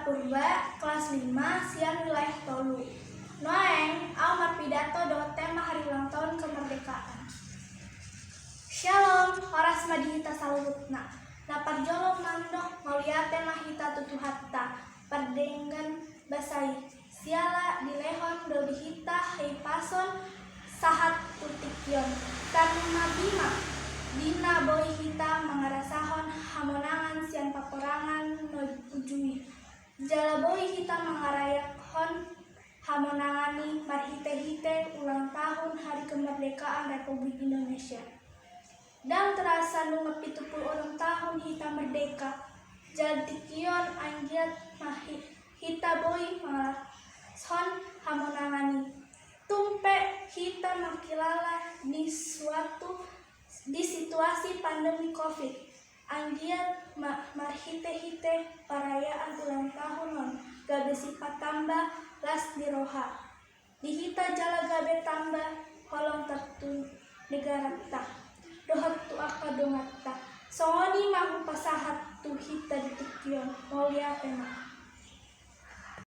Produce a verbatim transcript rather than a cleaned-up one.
Purba, kelas lima, sian wilayah tolu. Nuaeng au marpidato dohot tema hari ulang tahun kemerdekaan. Shalom, horas ma di hita saluhutna. Na parjolo mandok mauliate ma hita tu Tuhanta, pardenggan basa i, siala dilehon do di hita hahipason sahat tu tingki on. Tarlumobi ma di na boi hita mangarasahon hamonangan sian paporangan na uju i. Jala boi hita mangarayakhon hamonangan i marhite-hite ulang tahun hari kemerdekaan Republik Indonesia. Ndang terasa nunga pitu pulu onom tahun hita merdeka. Jala tingki on anggiat ma hi-, hita boi mangarasahon hamonangan i. Tung pe hita mangkilala di suatu, di situasi pandemi covid. Anggiat ma-, marhite-hite perayaan ulang tahun on gabe sipata tamba las ni roha di hita jala gabe tamba holong tartuju tu negaranta dohot tu angka donganta. Songon i ma hupasahat tu hita di tingki on. Mauliate ma.